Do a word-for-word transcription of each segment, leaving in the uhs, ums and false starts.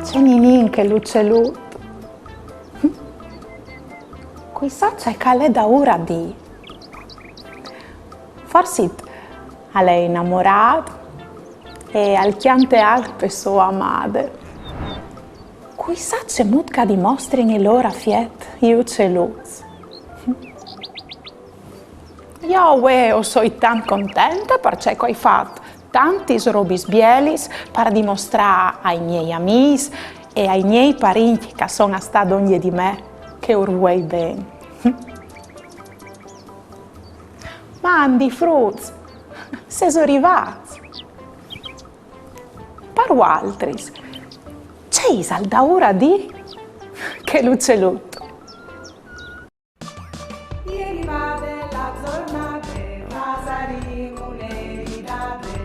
Ce ninin chel ucelut. Cui sa ce che al è daûr a dî. Forsit al è inamorât e al cjante alc pe sô amade. Cui sa cemût che a dimostrin il lôr afiet i uceluts. Jo vuê o soi tant contente parcè che o ai fat tantis robis bielis par dimostrâ ai miei amîs e ai miei parincj che a son a stâ dongje di me che ur vuei ben. Mandi fruts, sêso rivâts? Par vualtris, ce isal daûr a dî chel ucelut? E rivade la zornade, fasarìn une ridade,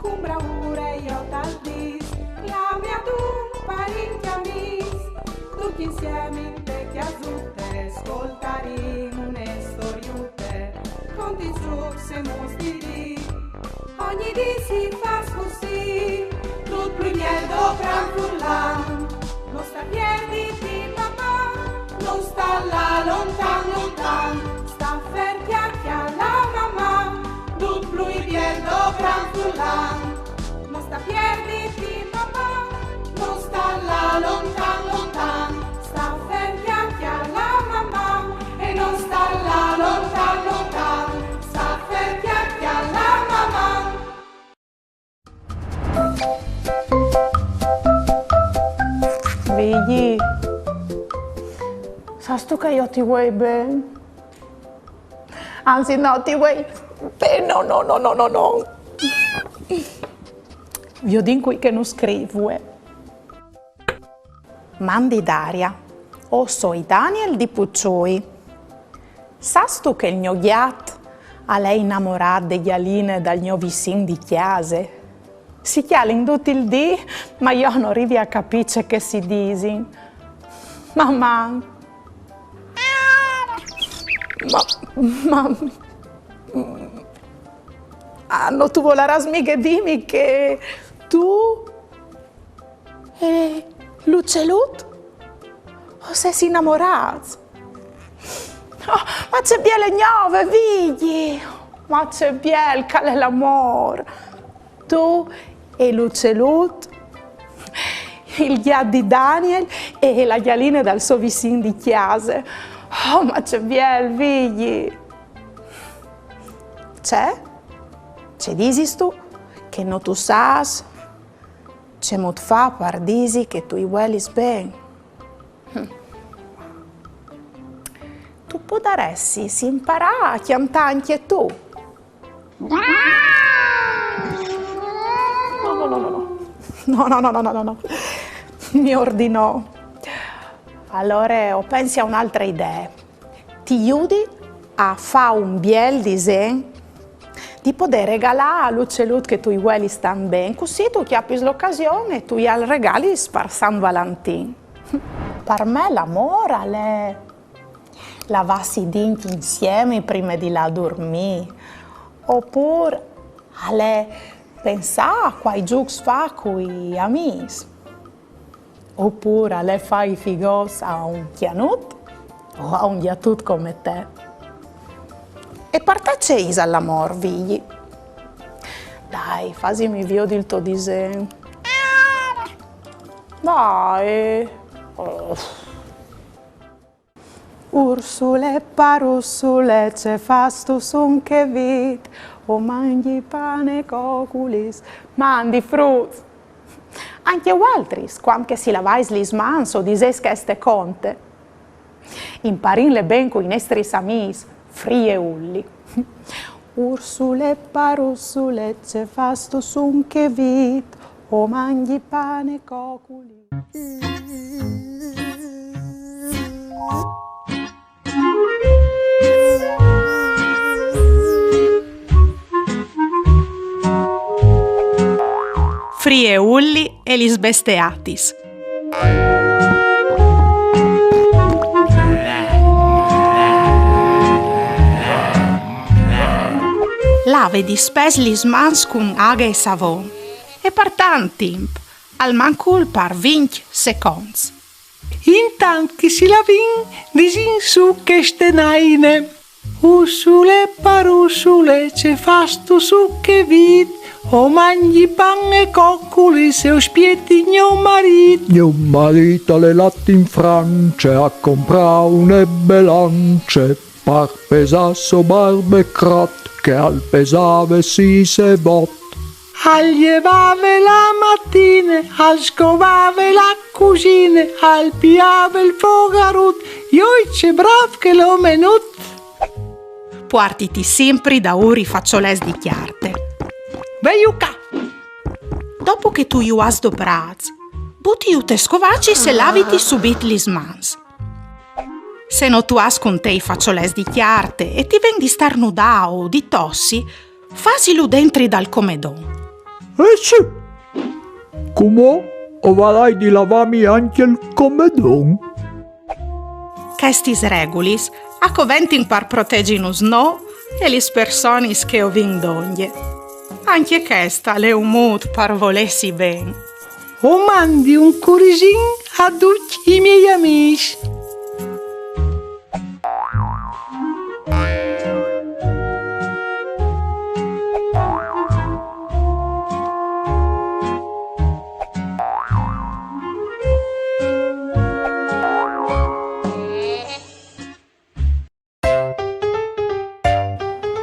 cun braure jo tal dîs, clamìn un parincj amîs, ducj insiemi inte cjasute, scoltarìn une storiute, contins zûcs e mûts di dì. Ogni dì si fâs cussì, dut plui biel dopran furlan. No sta pierditi, Maman, no sta lâ lontan, lontan. Sta fer, cjacjale, Maman, dut plui biel dopran furlan. No sta pierditi, Maman, no sta lâ lontan, lontan. Sta fer, cjacjale, Maman, e no sta lâ lontan, lontan. Sta fer, cjacjale, Maman. Vigji, sâstu che jo ti vuei ben? Anzit no, ti vuei ben, no, no, no. Viodìn cui che nus scrîf vuê. Mandi Daria, o soi Daniel di Puçui. Sâstu che il gno gjat al è inamorât de gjaline dal gno vicin di cjase? Si cjalin dut il dì, ma jo no rivi a capî ce che si disin. Maman! Ma, ma, ah, no tu volarâs mighe dîmi che tu e l'ucelut o sês inamorâts? Oh, ma ce biele gnove, Vigji! Ma ce biel che al è l'amôr! Tu e l'ucelut, il gjat di Daniel e la gjaline dal so vicin di cjase. Oh, ma ce biel, Vigji! Ce? Ce disistu? Che no tu sâs cemût fâ par dîsi che tu i vuelis ben? Hm. Tu podaressis imparâ a cjantâ ancje tu. No, no, no, no, no. No, no, no, no, no, no. Miôr di no. Alore, o pensi a une altre idee. Ti judi a fâ un biel disen di podê regalâ al ucelut che tu i vuelis tant ben, cussì tu cjapis l'ocasion e tu jal regalis par San Valentin. Par me l'amôr al è lavâsi i dincj insiemi prime di lâ a durmî, opûr al è pensâ a cuâi zûcs fâ cui amîs. Opûr al è fâ i figots a un cjanut o a un gjatut come te. E par te ce isal l'amôr, Vigji? Dai, fasimi viodi il to disen. Dai. Oh. Ursule, parussule, ce fâstu sun chê vit? O mangji pan e coculis. Mandi fruts! Ancje vualtris, cuant che si lavais lis mans, o disês cheste conte. Imparìnle ben cui nestris amîs, Frie Ulli. Ursule parussule, ce fâstu sun chê vît? O mangji pan e coculi. Frie Ulli e lis besteatis. Lave dispès lis mans cun aghe e savon, e par tant timp, almancul par vincj seconts. Intant che si lavìn, disìn sù cheste naine. Ursule parussule, ce fâstu sun chê vît? O mangji pan e coculi, se o spieti gno marît. Gno marît al è lât in France a comprâ une belance par pesâ so barbe crot, che al pesave sîs e vot. Al jevave la matine, al scovave la cusine, al piave il fogarut, joi ce brâf chel omenut! Puartiti simpri daûr i façolets di cjarte. Velu ca! Dopo che tu ju âs doprâts, butiju tes scovacis e laviti subit lis mans. Se no tu âs cun te i façolets di cjarte e ti ven di starnudâ o di tossi, fasilu dentri dal comedon. Eh sì! Cumò o varai di lavâmi ancje il comedon. Chestis regulis a coventin par protezinus nô e lis personis che o vin dongje. Ancje chest al è un mût par volêsi ben. O mandi un curisin a ducj i miei amîs.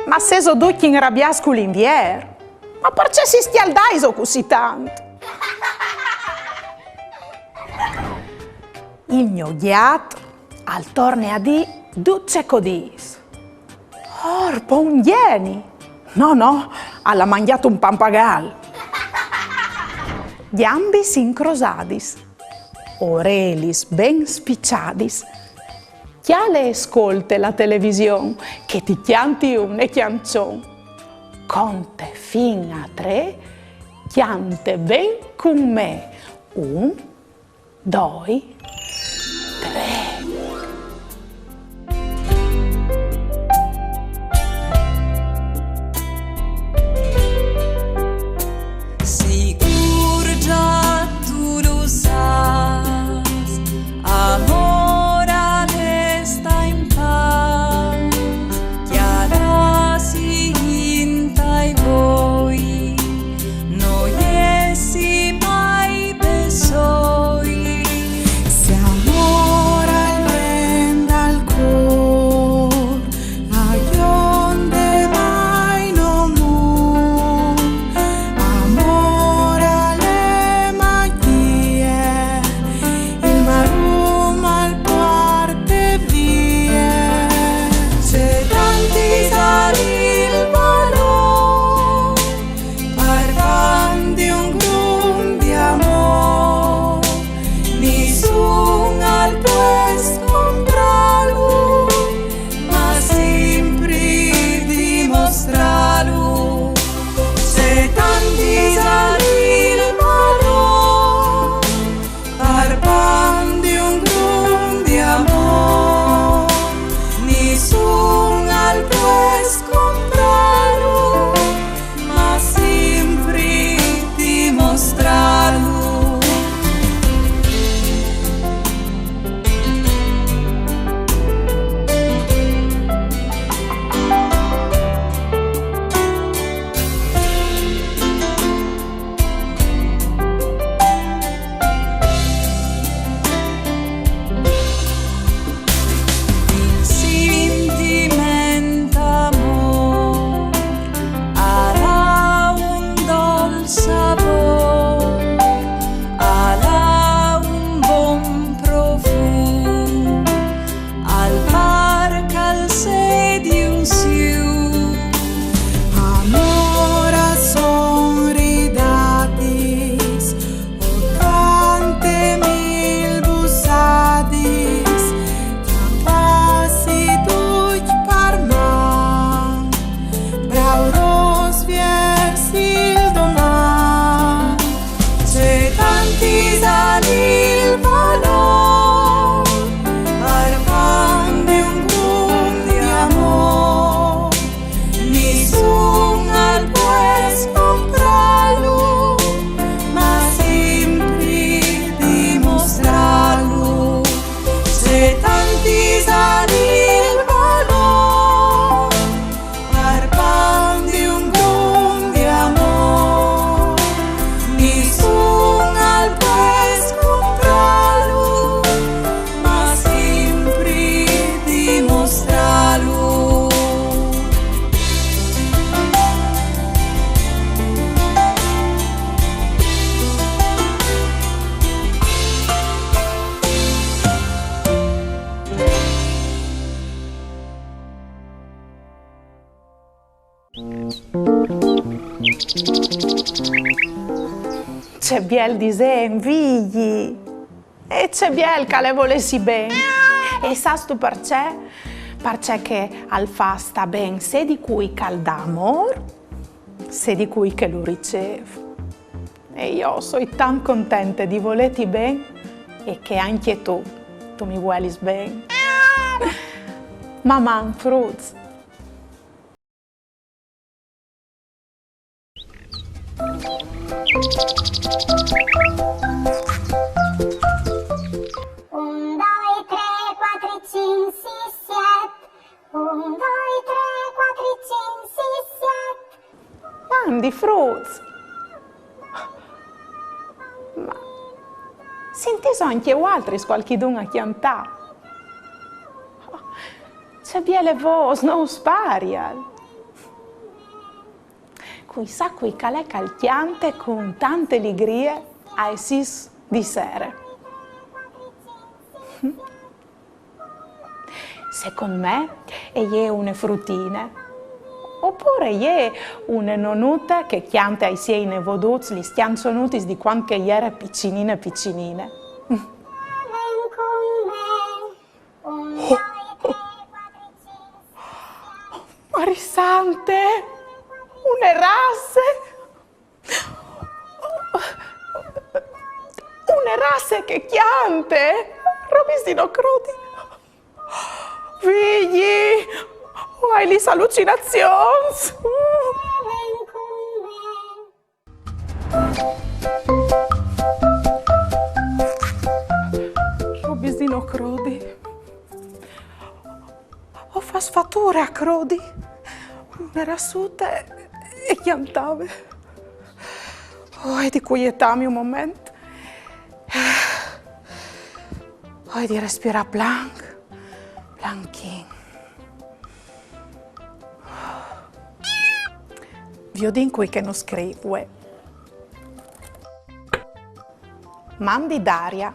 Ma sêso ducj inrabiâts cul Invier? Ma parcè si scjaldaiso cussì tant? Il gno gjat al torne a dî dut ce che o dîs. Orpo, un gjeni! No, no, al à mangjât un pampagal. Gjambis incrosadis, orelis ben spiçadis, cjale e scolte la television, che ti cjanti une cjançon. Conte fin a trê, cjante ben cun me. Un, doi, trê. Sigûr, za tu lu sâs, amôr al è stâ in pâs, cjalâsi intai voi, no jessi mai bessôi. Ce biel disen, Vigji! E ce biel che al è volêsi ben! E sâstu parcè? Parcè che al fâs stâ ben sedi cui che al da amôr, sedi cui che lu ricêf. E jo o soi tant contente di volêti ben e che ancje tu, tu mi vuelis ben. Maman, fruts! Un, doi, trê, cuatri, cinc, sîs, siet. Un, doi, trê, cuatri, cinc, sîs, siet. Mandi, fruts! Ma sintîso ancje vualtris cualchidun a cjantâ? Ce biele vôs, no us parial? Cui sa cui che al è che al cjante cun tante ligrie aes sîs di sere. Secont me e je une frutine. Opûr e je une nonute che e cjante ai siei nevoduts lis cjançonutis di cuant che e jere piçinine piçinine. Ven cun me. Un, doi, trê, cuatri, cinc, sîs, siet. Mari sante! Une rasse! Une rasse che e cjante! Robis di no crodi! Vigji! O ai lis alucinazions! Ven cun me. Robis di no crodi. O fâs fature a crodi. Une rassute e cjantave. O ai di cuietâmi un moment. O ai di respirâ planc, planchin. Viodìn cui che nus scrîf vuê. Mandi Daria,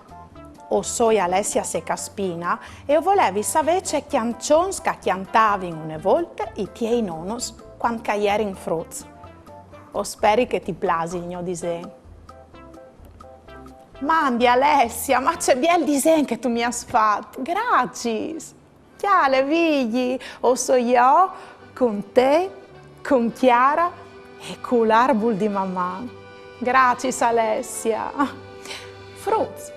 o soi Alessia Secaspina e o volevi savê ce cjançons che a cjantavin une volte i tiei nonos cuant che a jerin fruts. O speri che ti plasi il gno disen. Mandi Alessia, ma ce biel disen che tu mi âs fat! Graciis! Cjale, Vigji, o soi jo cun te, cun Chiara e cul arbul di Maman. Graciis, Alessia. Fruts,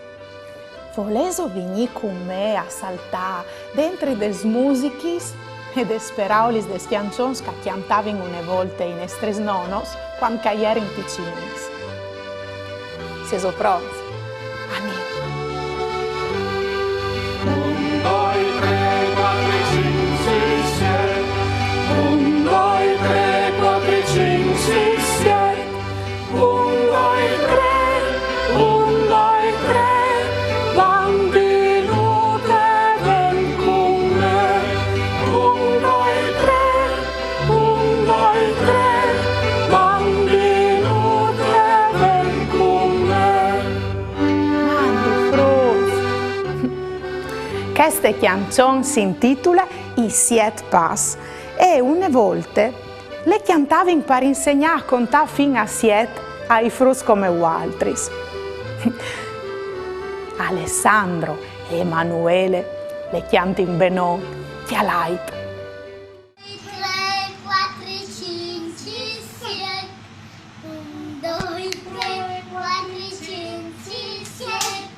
volêso vignî cun me a saltâ dentri des musichis e des peraulis des cjançons che a cjantavin une volte i nestris nonos cuant che a jerin piçinins? Sêso pronts? Anìn! Un, doi, trê, cuatri, cinc, sîs, siet. Un, doi, trê, cuatri, cinc, sîs, siet. Un, doi, trê, un, doi, trê, bambinute, ven cun me. Un, doi, trê, un, doi, trê, bambinute, ven cun me. Mandi fruts! Cheste cjançon si intitule I siet pas e une volte le cjantavin par insegnâ a contâ fin a siet ai fruts come vualtris. Alessandro e Emanuele le cjantin benon, cjalait. Trê, cuatri, cinc, sîs, siet. Un, doi, trê, cuatri, cinc, sîs, siet.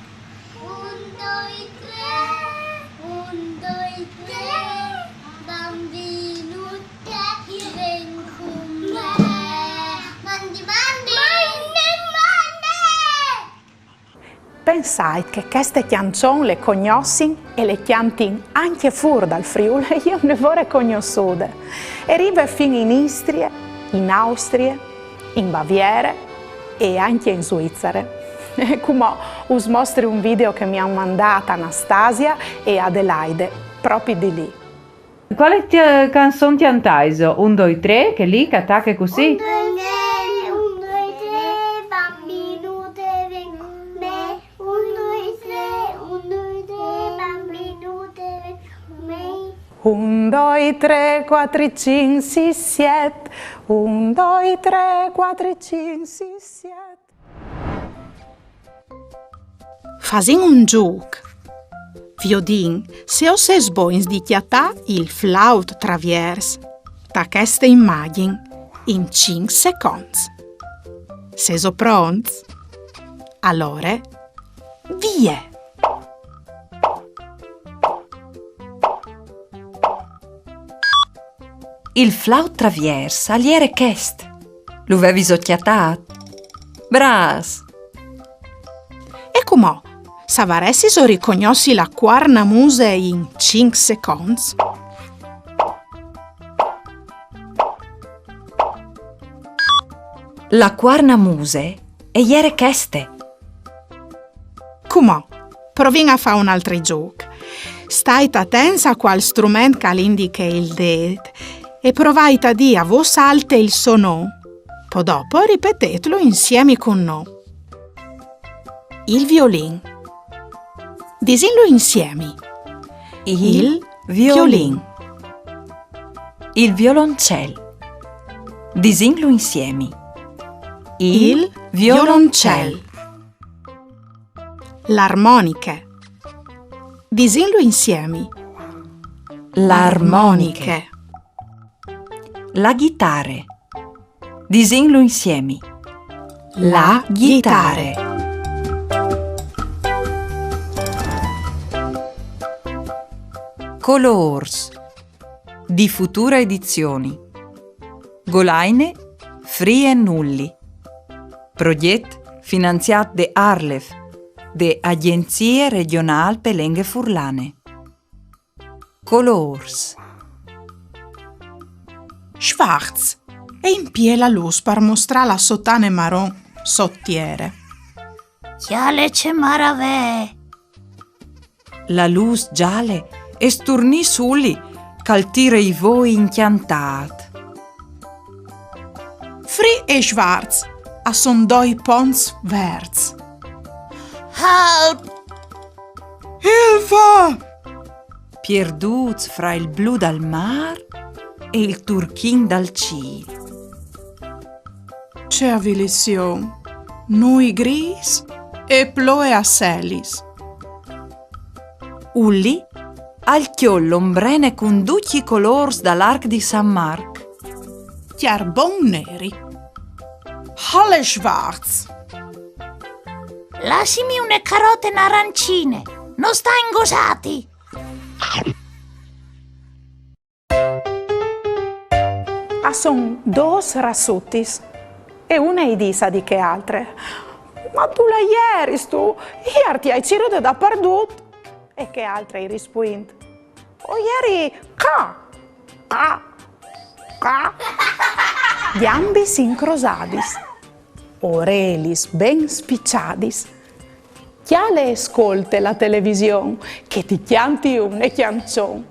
Un, doi, trê, un, doi, trê, bambinute, ven cun me. Mandi, mandi! Mandi, mandi! Pensait che cheste cjançon le cognossin e le cjantin ancje fûr dal Friûl, e je une vore cognossude. E rive fin in Istrie, in Austrie, in Baviere e ancje in Svuizare. E cumò us mostri un video che mi àn mandât Anastasia e Adelaide, propit di li. Cuale cjançon cjantaiso? Un, doi, trê, chê li che e tache cussì? Un, doi, trê, un, doi, trê, bambinute, ven cun me. Un, doi, trê, un, doi, trê, bambinute, ven cun me. Un, doi, trê, cuatri, cinc, sîs, siet. Un, doi, trê, cuatri, cinc, sîs, siet. Fasìn un zûc. Viodìn se o sês bogns di cjatâ il flaut traviers ta cheste imagjin in cinc seconts. Sêso pronts? Alore, vie! Il flaut traviers al jere chest. Lu vevis cjatât? Brâfs! E cumò, savaressiso ricognossi la cuarnamuse in cinc seconts? La cuarnamuse e jere cheste. Cumò, provìn a fâ un altri zûc. Stait atents a cuâl strument che al indiche il dêt e provait a dî a vôs alte il so non. Po dopo ripetetlu insiemi cun nô. Il violin. Disìnlu insiemi. Il violin. Il violoncel. Disìnlu insiemi. Il violoncel. L'armoniche. Disìnlu insiemi. L'armoniche. La ghitare. Disìnlu insiemi. La ghitare. Colôrs. Di Futura Edizioni. Golaine, Free e Nulli. Progjet finanziât de ARLeF, de Agjenzie Regjonâl pe Lenghe Furlane. Colôrs. Schwarz e impie la lûs par mostrâ la sotane maron sot tiere. Cjale ce maravee! La lûs zale e sturnìs Uli, che al tire i voi incjantât. Free e Schwarz a son doi ponts verts. Help! Hilfe! Pierdûts fra il blu dal mâr e il turchin dal cîl. Ce avilizion! Nûi grîs e ploie a selis. Uli al cjol l'ombrene cun ducj i colôrs dal arc di San Marc. Cjarbon neri. Halle Schwarz! Lassimi une carote narancine, no sta ingosâti! A son dôs rassutis e une i dîs a di chê altre: Ma dulà jeristu? Jêr ti ai cirude dapardut. E chê altre i rispuint: O jeri ca, ca, ca. Gjambis incrosadis, orelis ben spiçadis. Cjale e scolte la television, che ti cjanti une cjançon.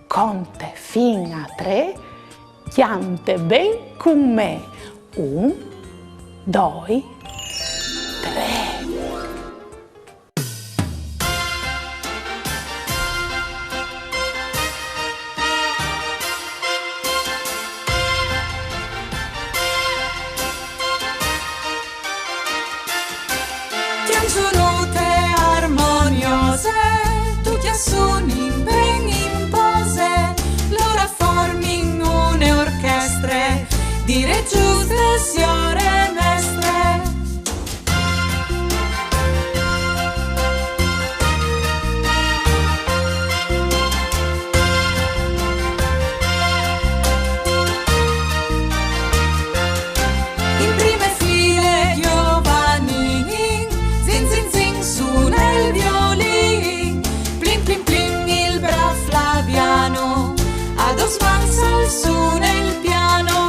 Conte fin a trê, cjante ben cun me. Un, doi, trê. Cjançonute armoniose, ducj a sunin ben in pose, lôr a formin une orchestre, di reçuts de siore mestre. In prime file Giovannin, zin zin zin, sune il violin, plin plin plin il brâf Flaviano, a dôs mans al sune il piano.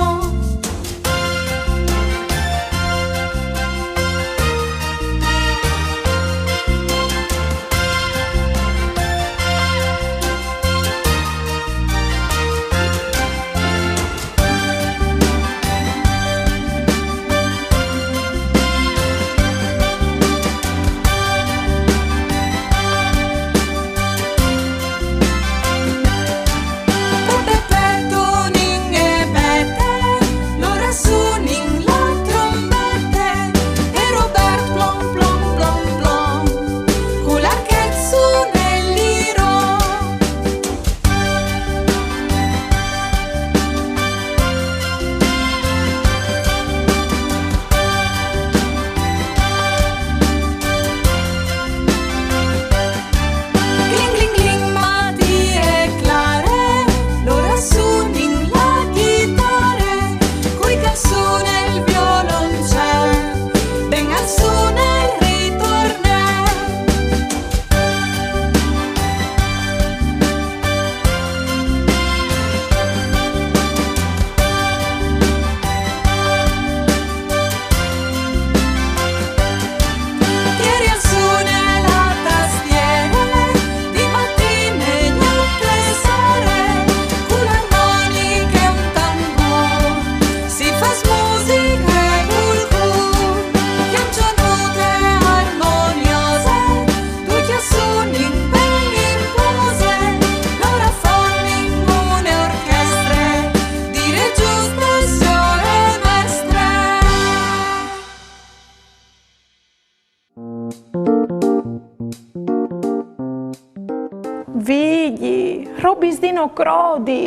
Robis di no crodi.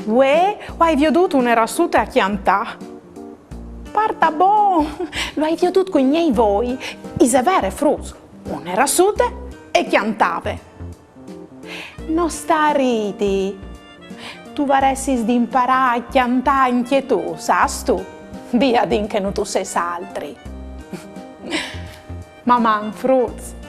Vuê o ai viodût une rassute a cjantâ. Pardabon, lu ai viodût cui gnei voi. Ise vere, fruts? Une rassute e cjantave. No sta a ridi. Tu varessis di imparâ a cjantâ ancje tu, sâstu? Viodìn che no tu sês altri. Maman, fruts.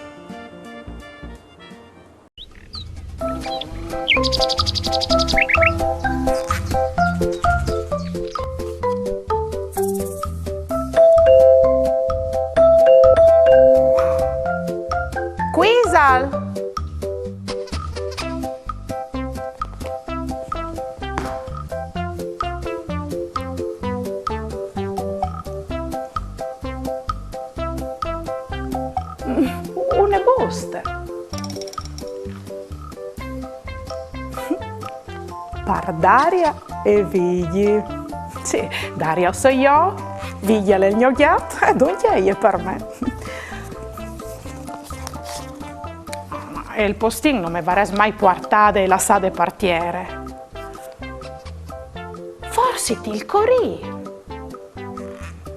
Cui isal? Une buste. Par Daria e Vigji. Sì, Daria o soi jo, Vigji al è il gno gjat, e duncje e je par me. E il postin no me varès mai puartade e lassade par tiere. Forsit il corîr.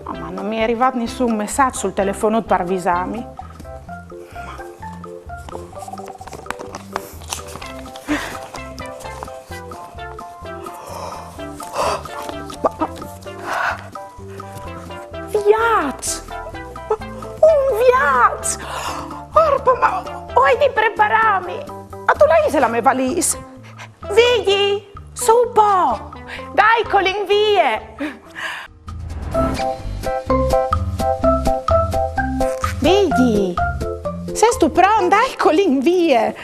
No, ma no mi è rivât nissun messaç sul telefonut par visâmi. Viaç! Un viaç! Orpo, ma o ai di preparâmi! Ma dulà ise la mê valîs? Vigji, sù po! Dai, colìn vie! Vigji, sêstu pront? Dai, colìn vie!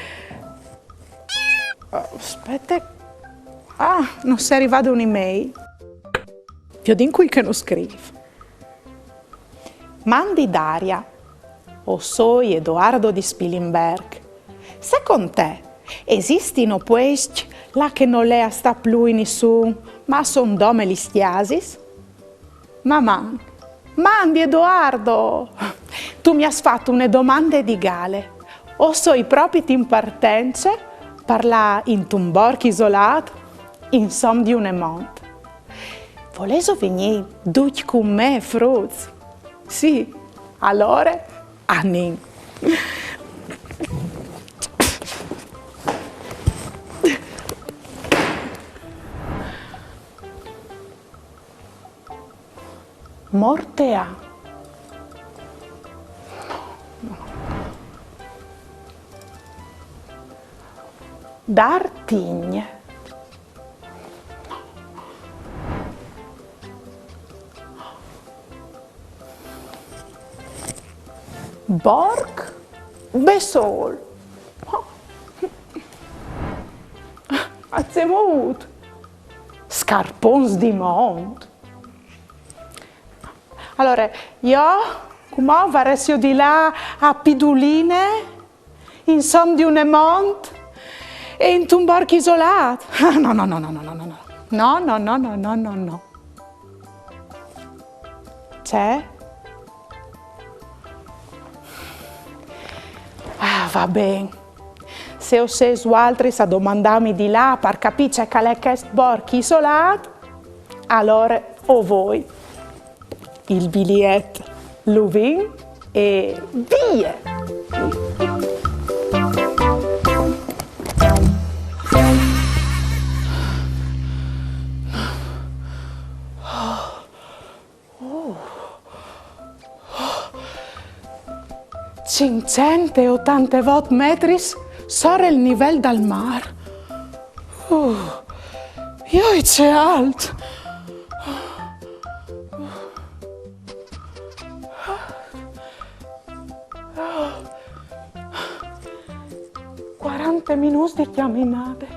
Aspiete. Ah, nus è rivade une email. Viodìn cui che nus scrîf. Mandi Daria, o soi Edoardo di Spilimberc. Secont te, esistino puescj là che nol è a stâ plui nissun, ma a son dome lis cjasis? Maman. Mandi Edoardo! Tu mi âs fat une domande di gale. O soi propit in partence par lâ intun borc isolât insom di une mont. Volêso vignî ducj cun me, fruts? Sì, alore anìn. Morte a. Dartigne. Borc Bessôl. Atzemût. Scarpons di mont. Alore, jo cumò o varès di lâ a piduline, insom di une mont e intun borc isolât. Ah, no, no, no, no, no, no, no, no. No, no, no, no, no, no, no. Ce? Ah, va ben. Se o sês vualtris a domandâmi di lâ par capî ce che al è chest borc isolât, alore o voi. Il biliet lu vin e vie! Cinccent e otantevot metris sore il nivel dal mâr. Uh, joi, ce alt! Cuarante minuts di cjaminade.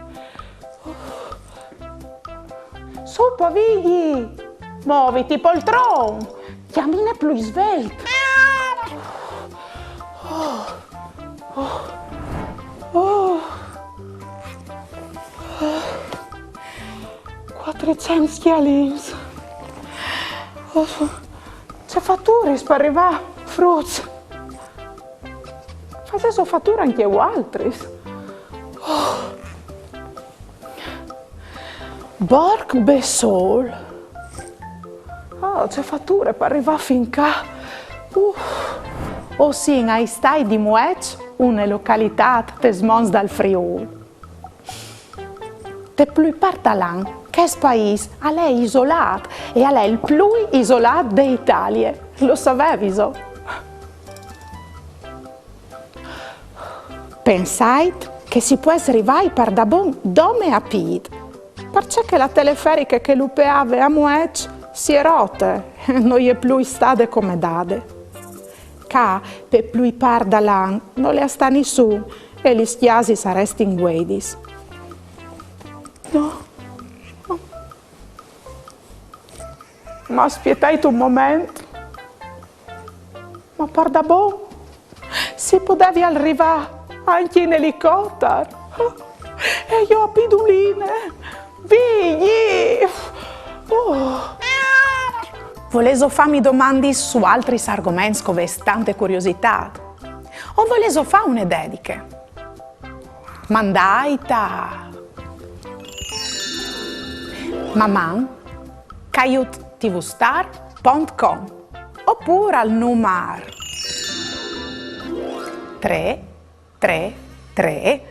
Sù po, Vigji! Moviti, poltron! Cjamine plui svelt! Oh, oh, oh. Cuatricent scjalins. Oh, ce faturis par rivâ, fruts. Fasêso fature ancje vualtris. Oh. Borc Bessôl. Ah, ce fature par rivâ fin ca. Uf. O sin ai stâi di Mueç, une localitât tes monts dal Friûl. Te plui part dal an, chest paîs al è isolât e al è il plui isolât de Italie. Lo saveviso? Pensait che si pues rivâi pardabon dome a pît, parcè che la teleferiche che lu peave a Mueç si è rote, no je plui stade come dade. Ca, pe plui part dal an, nol è a stâ nissun e lis cjasis a restin vueidis. No. Ma spietait un moment. Ma pardabon? Si podevial rivâ ancje in elicotar? E jo a piduline? Vigji! Oh. Volêso fâmi domandis su altris argoments che o vês tante curiositât? O volêso fâ une dediche? Mandait a maman caiut tvstar pont com opûr al numar trê trê trê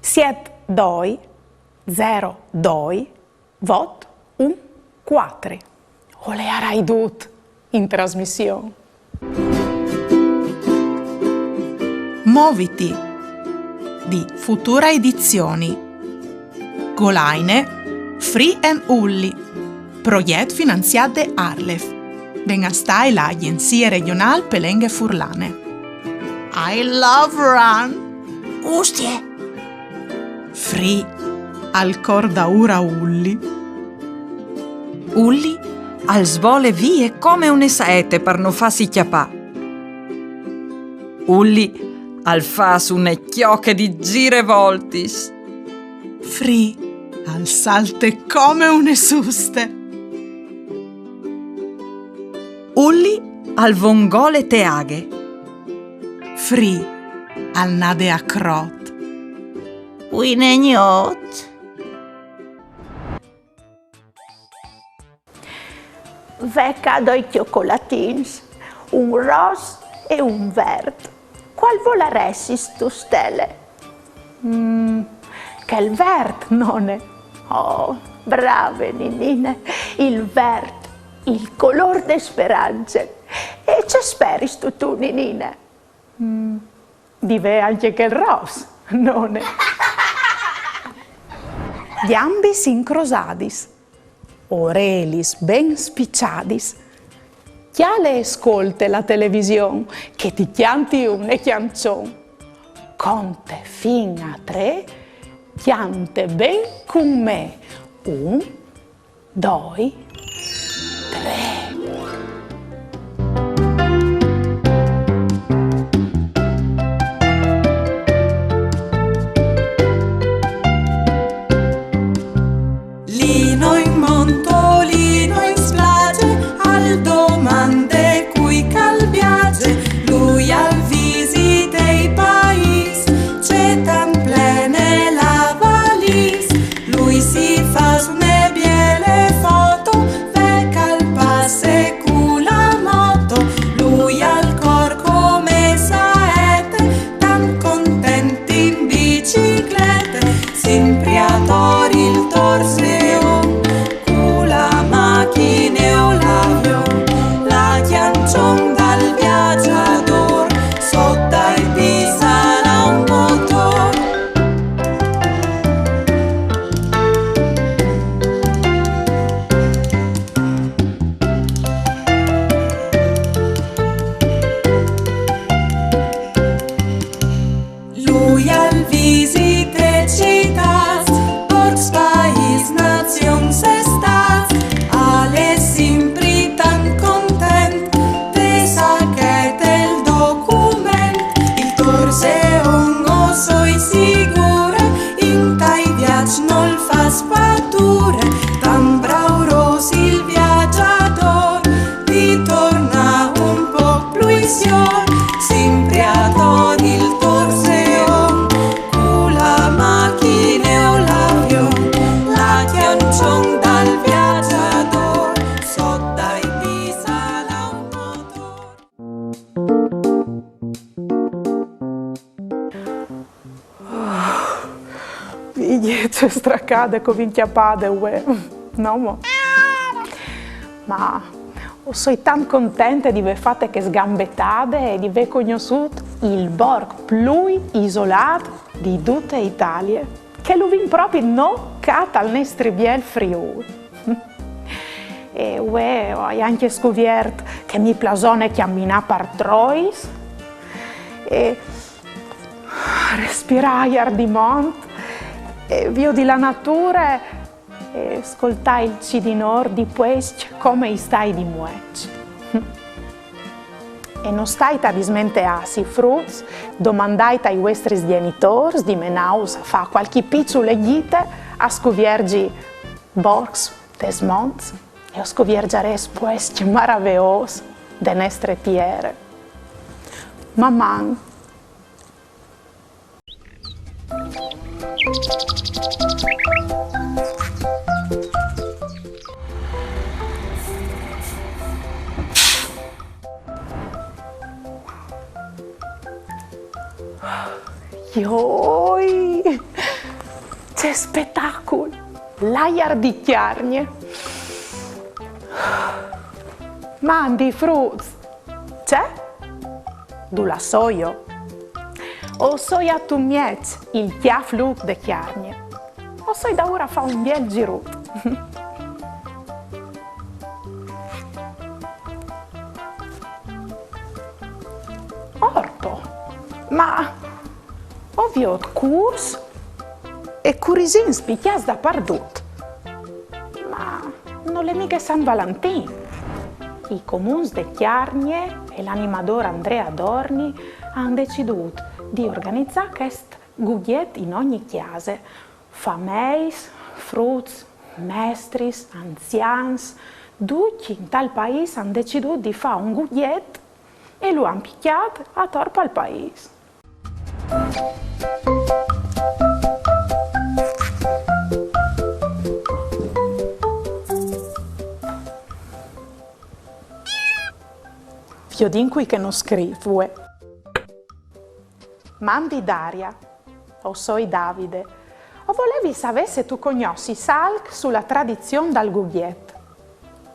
siet doi zero doi vot un cuatri. O leiarai dut in trasmission. Moviti di Futura Edizioni. Golaine Free and Ulli. Progjet finanziât de ARLeF. Ven a stâi la Agjenzie Regjonâl pe Lenghe Furlane. I love run. Ustie. Free al cor daûr a Ulli. Ulli al svole vie come une saete par no fâsi cjapâ. Ulli al fâs une cjoche di zirevoltis. Free al salte come une suste. Ulli al vongole te aghe. Free al nade a crot. Une gnot. Ve ca doi cjocolatins, un ros e un vert. Cuâl volaressistu, Stele? Mm, chel vert, none. Oh, brave, ninine. Il vert, il colôr de sperance. E ce speristu tu, ninine? Mm, di vê ancje chel ros, none. Gjambis incrosadis, orelis ben spiçadis. Cjale e scolte la television, che ti cjanti une cjançon. Conte fin a trê, cjante ben cun me. Un, doi, trê. Lino in mont, Lino in splaze, al domande cui che al viaze, lui al visite i paîs, ce tant plene la valîs, lui si fâs une biele foto, Che stracade che o vin cjapade, uè. No, mo. Ma o soi tant contente di vê fate chê sgambetade e di vê cognossût il borc plui isolât di dute Italie, che lu vin propit nô ca tal nestri biel Friûl. E uè, o ai ancje scuviert che mi plasone cjaminâ par trois e respirâ aiar di mont e viodi la nature e scoltâ il cidinôr di puescj come i stai di mueç. E no stait a dismenteâsi, fruts, domandait ai vuestris gjenitôrs di menâus a fâ cualchi piçule gjite a scuvierzi borcs des monts e o scuvierzarês puescj maraveôs de nestre tiere. Maman! Joi! Ce spetacul! L'aiar di Cjargne! Mandi, fruts! Ce? Dulà soio? O soi atumieç il cjâf lûc de Cjargne. O soi daûr a fâ un biel zirut. Orpo, ma o viôt cûrs e curisins picjâts dapardut. Ma nol è mighe San Valentin. I comuns de Cjargne e l'animadôr Andrea Dorni a àn decidût di organizâ chest guiet in ogni cjase. Fameis, fruts, mestris, anzians, ducj intal paîs a àn decidût di fâ un guiet e lu àn picjât ator pal paîs. Viodìn cui che nus scrîf, vuê. Mandi Daria, o soi Davide. O volevi savê se tu cognossis alc su la tradizion dal guiet.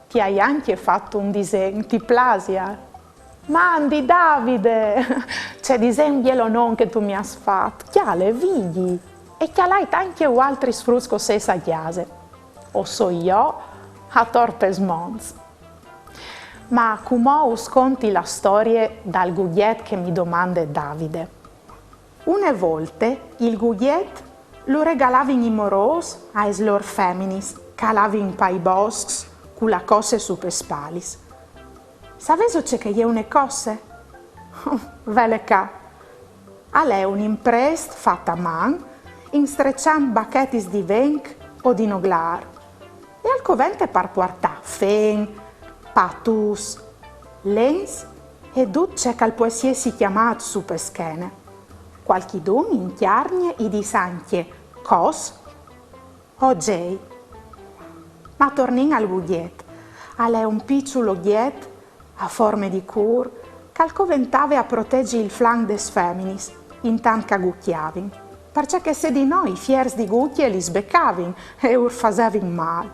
Ti ai ancje fat un disen, ti plasial? Mandi Davide! Ce disen bielonon che tu mi âs fat. Cjale, viodi. E cjalait ancje vualtris fruts che o sês a cjase. O soi jo, ator pes monts. Ma cumò us conti la storie dal guiet che mi domande Davide. Une volte il guiet lu regalavin i morôs aes lôr feminis che a lavin pai boscs cu la cosse su pes spalis. Savêso ce che e je une cosse? Vele ca. Al è un imprest fat a man, instreçant bachetis di venc o di noglâr, e al covente par puartâ fen, patûts, lens e dut ce che al pues jessi cjamât su pe schene. Cualchidun in Cjargne i dîs ancje cos o zei. Ma tornìn al guiet. Al è un piçul ogjet a forme di cûr, che al coventave a protezi il flanc des feminis, intant che a gucjavin, parcè che se di no i fiers di gucje lis becavin e ur fasevin mâl.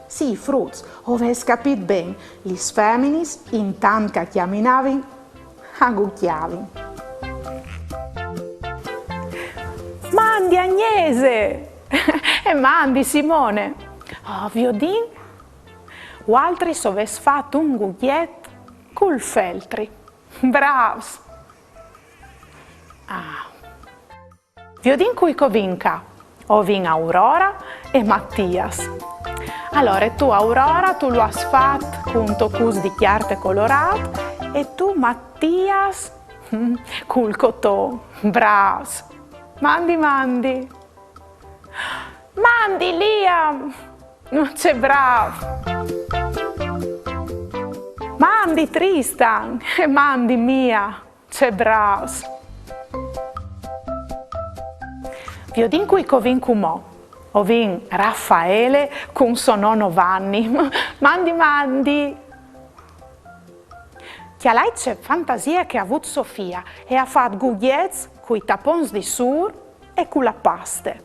Sì, fruts, o vês capît ben, lis feminis, intant che a cjaminavin, a gucjavin. Mandi Agnese! E mandi Simone! Oh, viodìn, vualtris o vês fat un guiet cul feltri. Brâfs! Ah. Viodìn cui che o vin ca. O vin Aurora e Mattias. Alore, tu Aurora, tu lu âs fat cun tocûts di cjarte colorât e tu Mattias, mm, cul coton. Brâfs! Mandi, mandi! Mandi Liam! Ce brâf! Mandi Tristan e mandi Mia, ce brâfs! Viodìn cui che o vin cumò. O vin Raffaele cun so nono Vanni. Mandi, mandi! Cjalait ce fantasie che e à vût Sofia, e à fat guiets cui tapons di sûr e cu la paste.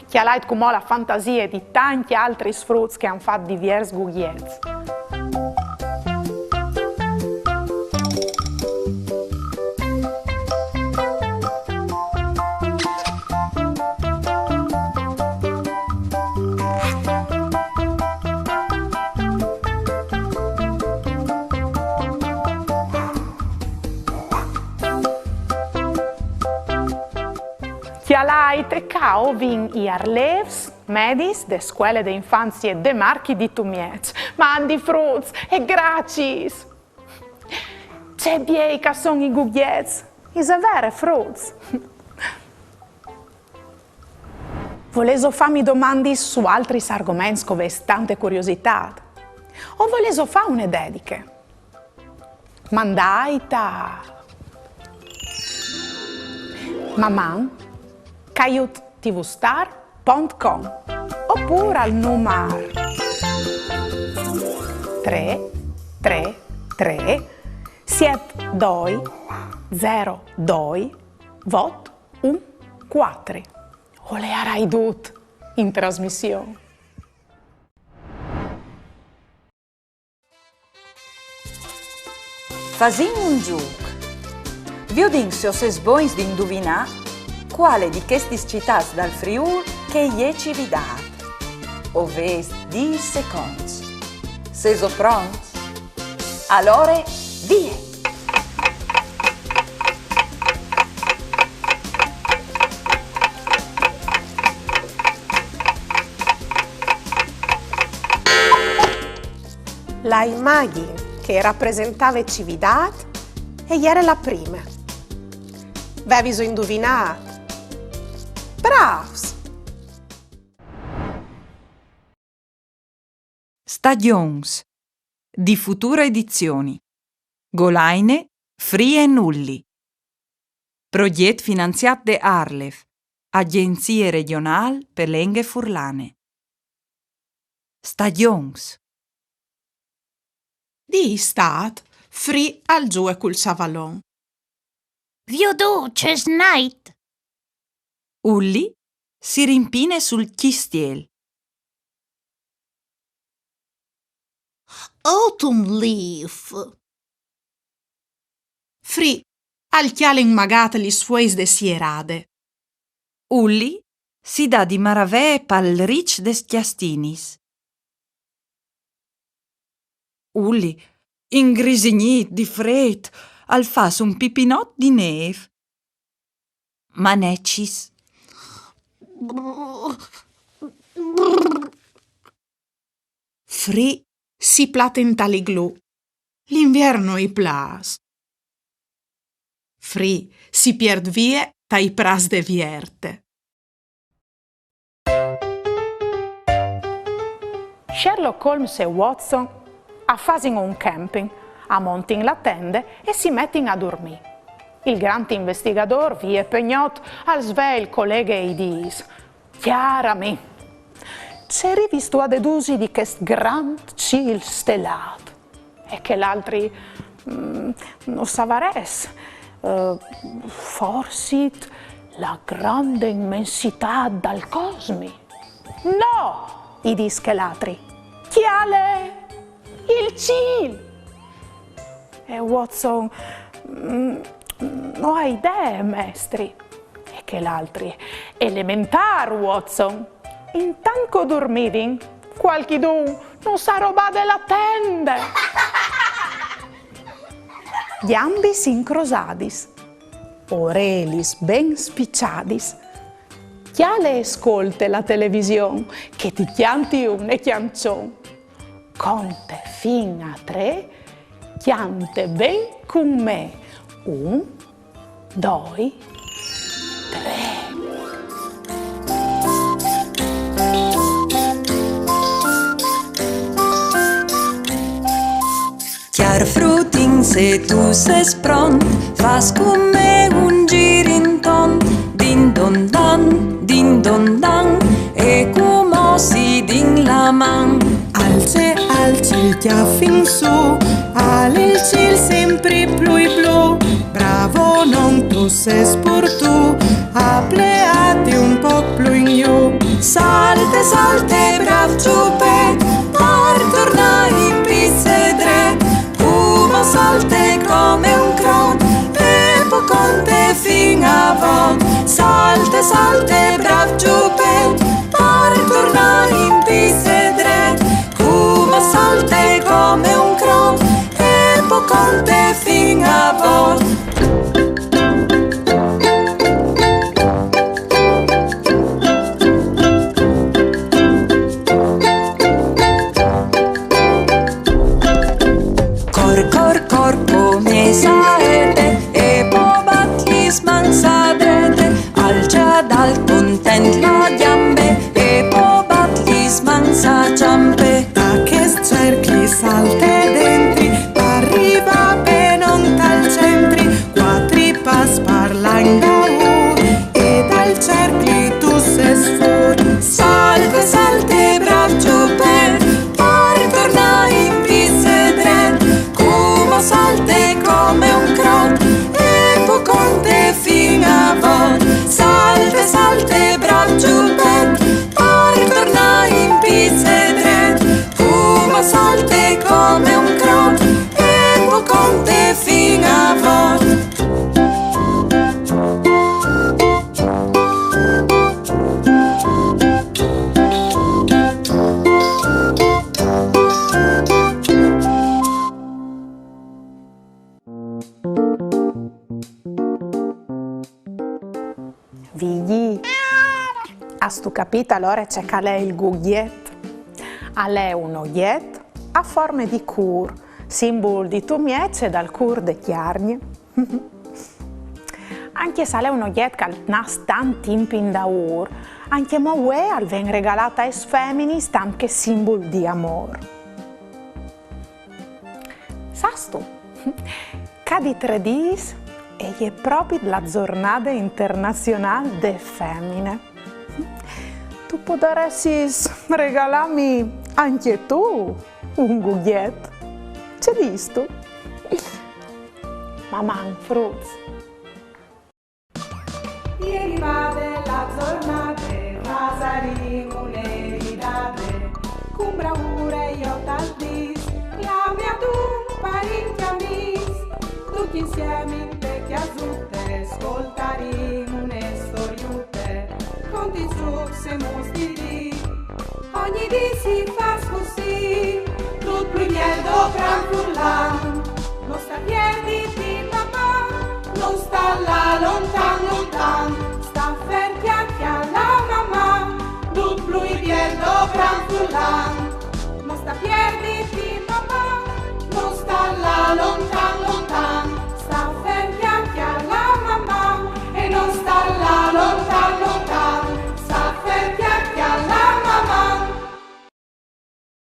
Cjalait cumò la fantasie di tancj altris fruts che àn fat diviers guiets. Cjalait, e ca o vin i arlêfs medis de scuele de infanzie De Marchi di Tumieç. Mandi fruts e graciis! Ce biei che a son i guiets! Isal vêr, fruts? Volêso fâmi domandis su altris argoments che o vês tante curiositât? O volêso fâ une dediche? Mandait a maman caiut tvstar pont com opûr al numar trê trê trê siet doi zero doi vot un cuatri. O leiarai dut in trasmission. Fasìn un zûc. Viodìn se o sês bogns di induvinâ cuale di chestis citâts dal Friûl che e je Cividât. O vês dîs seconts. Sêso pronts? Alore, vie! La imagjin che e rapresentave Cividât e jere la prime. Vêso induvinât? Brâfs! Stagjons, di Futura Edizioni. Golaine, Free e Nulli. Progjet finanziât de ARLeF, Agjenzie Regjonâl pe Lenghe Furlane. Stagjons. Di Istât, Free al zuie cul savalon. Viodût ce snait! Ulli si rimpine sul cjistiel. Autumn leaf. Free al cjale inmagât lis fueis de sierade. Ulli si dà di maravee pal riç des cjastinis. Ulli, ingrisignît di frêt, al fâs un pipinot di nêf. Manecis. Free si plate intal iglù. L'invier no i plâs. Free si piert vie tai prâts de vierte. Sherlock Holmes e Watson a fasin un camping, a montin la tende e si metin a durmî. Il grant investigadôr, vie pe gnot, al svee il coleghe e i dîs: Cjâr amì, ce rivistu a dedusi di chest grant cîl stelât? E chel altri: "Mm, no savarès. Eh, forsit la grande immensitât dal cosmi." "No!" i dîs chel altri. "Cjale il cîl!" E Watson: "Mm, no ai idee, mestri." E chel altri: "Elementâr, Watson. Intant che o durmivin, cualchidun nus à robade la tende." Gjambis incrosadis, orelis ben spiçadis, cjale e scolte la television, che ti cjanti une cjançon. Conte fin a trê, cjante ben cun me. Un, doi, trê. Cjâr frutin, se tu sês pront, fâs cun me un zîr intorn. Din don dan, din don dan, e cumò si din la man. Alce, alce il cjâf in sù, al è il cîl simpri plui blu. Bravo, non tu sês pur tu, a pleâti un pôc plui in jù. Salte, salte, brâf Giopet, par tornâ in pîts e dret, coma salte come un crot, e po conte fin a vot. Salte, salte, brâf Giopet, par tornâ in pîts e dret, coma salte come un crot, e po conte fin a vot. Cor, cor, cor, come saete, e po bat lis mans a drete, alça dal content la gjambe, e po bat lis mans a çampe. Tache, cercle, salte dentri, par rivâ ben ont al centri, cuatri pas par lâ indaûr, e dal cercli tu sês fûr. Salte, salte, brâf Giopet, par tornâ in pîts e dret, coma salte come un crot, e po conte fin a vot. Salte, salte, brâf Giopet, par tornâ in pîts e dret, coma salte come un crot, e po conte fin a vot. Vigji, âstu capît alore ce che al è il gugjet? Al è un ogjet a forme di cûr, simbul di Tumieç e dal cûr de Cjargne. Ancje se al è un ogjet che al nas tant timp indaûr, ancjemò vuê al ven regalât aes feminis tant che simbul di amôr. Sâstu, ca di trê dîs e je propit la zornade internazionâl de femine. Tu podaressis regalâmi ancje tu un gugjet. Ce distu? Maman, fruts! E rivade la zornade, fasarìn une ridade, cun braure jo tal dîs, clamìn adun parint e amîs, ducj insiemi inte cjasute, scoltarìn une storiute, conti, zucs e muts di dì. Ogni dì si fâs cussì, dut plui biel dal gran furlan, no sta pierdi di maman, no sta lâ lontan lontan.